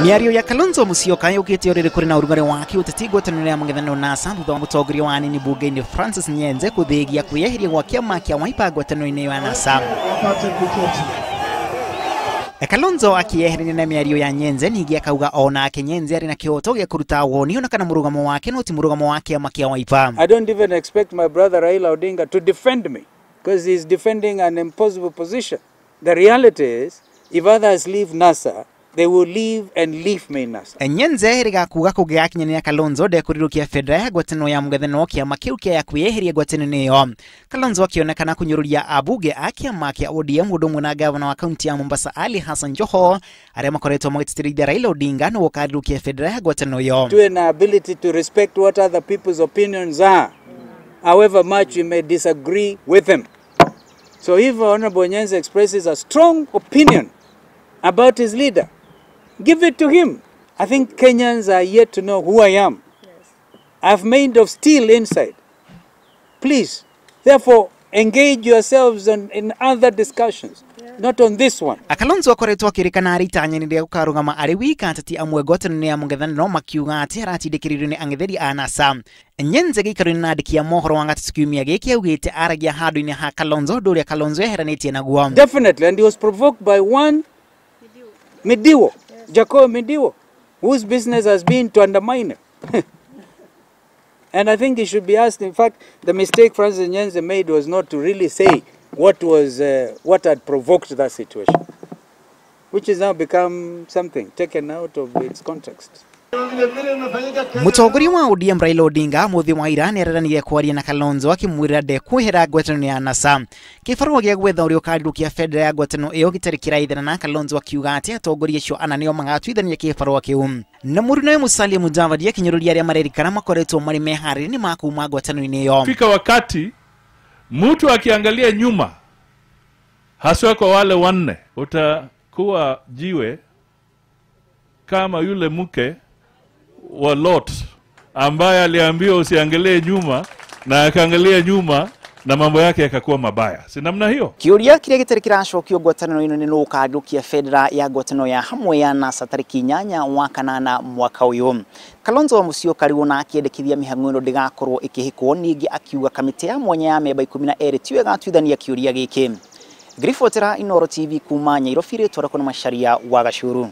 Mĩario ya Kalonzo Musyoka yũkĩte ũrĩrĩ kũrĩ na ũrugarĩ wa kĩũteti ngwatanĩro ya mũng'ethanĩro NASA thutha wa mũtongoria wa anini bunge-inĩ Francis Nyenze kũthĩgia kwĩyeheria gwa kĩama kĩa Wiper ngwatanĩro-inĩ ya NASA. Kalonzo akĩyeherania na mĩario ya Nyenze ningĩ akauga onake Nyenze arĩ na kĩhoto gĩa kũruta woni ona kana mũrũgamo wake no ti mũrũgamo wa kĩama kĩa Wiper. I don't even expect my brother Raila Odinga to defend me because he's defending an impossible position. The reality is, if others leave NASA, they will leave and leave me in NASA. Nyenze erĩga kuga kũngĩgakinyanĩra Kalonzo ndekũrirũkia bendera ya ngwatanĩro ya mũng'ethanĩro kĩama kĩu kĩa kwĩyeheria ngwatanĩro ĩyo. Kalonzo akĩonekana kũnyũrũria ambunge a kĩama kĩa ODM ũndũ ũmwe na gavana wa kaunti ya Mombasa Ali Hassan Joho arĩa makoretwo magĩtĩtĩrithia Raila Odinga nĩwe ũkarirũkia bendera ya ngwatanĩro ĩyo. Tuwe na ability to respect what other people's opinions are, however much you may disagree with them. So if Honorable Nyenze expresses a strong opinion about his leader, give it to him. I think Kenyans are yet to know who I am. Yes. I've made of steel inside. Please, therefore, engage yourselves in other discussions, not on this one. Kalonzo akoretwo akĩrĩkana arĩ itanya-inĩ rĩa gũkarũgama arĩ wika ateti amwe ngwatanĩro ya mũng'ethanĩro makiuga atĩ aratindĩkĩrĩirio nĩ ang'etheri a NASA. Nyenze gĩikaro-inĩ na andĩki a mohoro wa gatatũ kiumia gĩkĩ augĩte aragia handũ-inĩ ha Kalonzo ũndũ ũrĩa Kalonzo eheranĩtie naguo. Definitely, and he was provoked by one Midiwo, Jacob Midiwo, whose business has been to undermine him. And I think he should be asked. In fact, the mistake Francis Nyenze made was not to really say what was what had provoked that situation, which has now become something taken out of its context. Mũtongoria wa ODM Raila Odinga mũthĩ wa ira nĩareranire kwaria na Kalonzo akĩmwĩra ndekwehera ngwatanĩro ya NASA. Kĩbarũa gĩa gwetha ũrĩa ũkarirũkia bendera ya ngwatanĩro ĩyo gĩtarĩ kĩraithana na Kalonzo akiuga atĩ atongoria acio ana nĩo magatuithania kĩbarũa kĩu. Na mũrunawe Musalia Mudavadi akĩnyũrũria arĩa marerikana makoretwo marĩ meharĩria nĩ makuma ngwatanĩro-inĩ ĩyo. Fika wakati mtu akiangalia nyuma, haswa kwa wale wanne, utakuwa jiwe kama yule mke wa Lot ambaye aliambiwa usiangalie nyuma na akaangalia nyuma na mambo yake yakakuwa mabaya. Si namna hiyo? Kĩũria kĩrĩa gĩtarĩ kĩracokio ngwatanĩro ĩno nĩ nũ ũkarirũkia bendera ya ngwatanĩro ya hamwe ya NASA tarĩki 8 wa kanana mwaka ũyũ. Kalonzo wa Musyoka rĩu ona akĩendekithia mĩhang'o ĩno ndĩgakorwo ĩkĩhĩkwo, ningĩ akiuga kamĩtĩ ya mwanya ya memba 12 tiyo ĩgatuithania kĩũria gĩkĩ. Ngiribotera Inooro TV kuma Nyairobi, rĩtwa rĩakwa nĩ Macharia wa Gacuru.